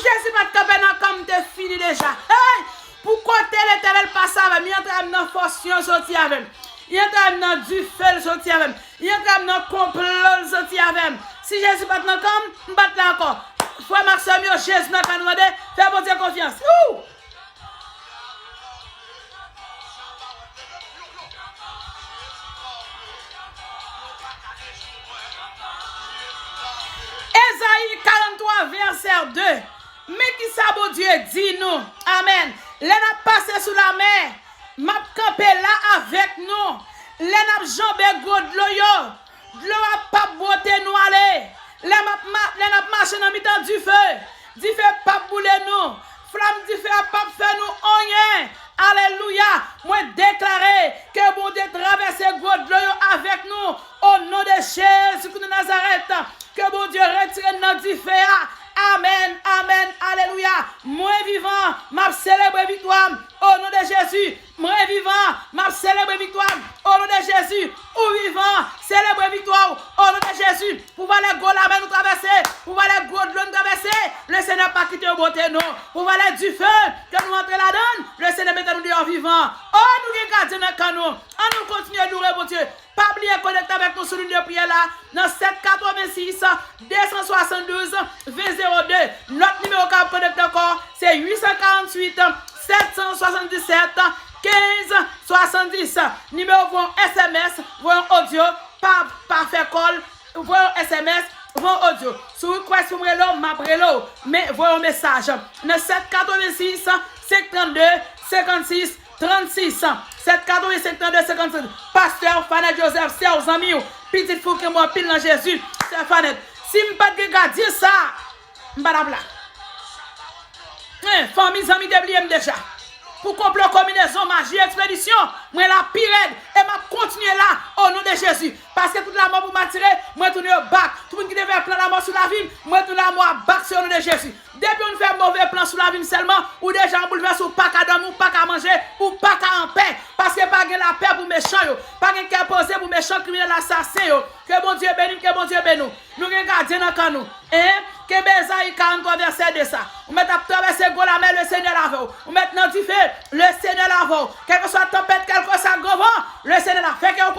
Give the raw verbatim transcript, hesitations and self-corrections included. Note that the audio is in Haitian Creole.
Jezi pa t kanpe nan kan m, m te fini deja. Hey! Pou kote Letènèl pase avè m, li antre m nan fòs li, soti avè m. Li antre m nan dife l, soti avè m. Li antre m nan konplo l, soti avè m. Si Jezi pa t nan kan m, m pa t la ankò. Frè m ak sè m yo, Jezi nan kan nou, tande. Fè Bondye konfyans. Woo! Ezayi karant twa, vèsè de. Men ki sa Bondye di nou. Amèn. Lè n ap pase sou lamè, m ap kanpe la avèk nou. Lè n ap janbe gwo dlo yo, dlo a p ap bwote nou ale. Lè m ap ma-, lè n ap mache nan mitan dife, dife p ap boule nou. Flanm dife a p ap fè nou anyen. Alelouya! Mwen deklare ke Bondye travèse gwo dlo yo avèk nou. O non de Jezi Kris de Nazarèt, ke Bondye retire n nan dife a. Amèn, amèn, alelouya. Mwen vivan, m ap selebre viktwa m. O non de Jezi, mwen vivan, m ap selebre viktwa m. O non de Jezi, ou vivan, selebre viktwa w. O non de Jezi, pou valè gwo lamè nou travèse, pou valè gwo dlo nou travèse, Lesenyè pa kite yo bwote nou. Pou valè dife ke nou antre ladan l, Lesenyè mete nou deyò vivan. O, nou gen gadyen nan kan nou. Ann nou kontinye loure Bondye. Pa bliye konekte avèk nou sou liy de priyè la nan sèt katrevensis, de san swasanndouz, ven zewo de. Lòt nimewo k ap konekte ankò, se uit san karantuit, sèt san swasanndisèt, kenz swasanndis. Nimewo pou yon S M S, voye yon odyo, pa, pa fè kòl, voye yon S M S, voye yon odyo. Si w request pou m rele w, m ap rele w. Men voye yon mesaj nan sèt katrevensis, senk trannde, senkannsis, trannsis, sèt katrevensis, senk trannde, senkannsis. Pastè Fanette Joseph, sè w, zanmi w, pitit fi w ke m renmen anpil nan Jezi, sè Fanette. Si m pa t gen gadyen sa, m pa t ap la. Hein, fanmi, zanmi te bliye m deja. Pou konplo, konbinezon, maji, ekspedisyon, mwen la pi rèd e m ap kontinye la, o non de Jezi. Paske tout lamò pou m atire, mwen tounen yo bak. Tout moun ki te fè plan lamò sou lavi m, mwen tounen lamò a bak se o non de Jezi. Depi yon moun fè move plan sou lavi m sèlman, ou deja an boulvès, ou pa ka dòmi, ou pa ka manje, ou pa ka anpè. Paske pa gen lapè pou mechan yo, pa gen kè poze pou mechan, kriminèl, asasen yo. Ke Bondye beni n, ke Bondye beni w. Nou gen gadyen nan kan nou. Hein? Kenbe Ezayi karant twa vèsè de sa. Ou mèt ap travèse gwo lamè, Lesenyè la avè w. Ou mèt nan dife, Lesenyè la avè w. Kèlkeswa tanpèt, kèlkeswa gran van, Lesenyè la. Fè kè w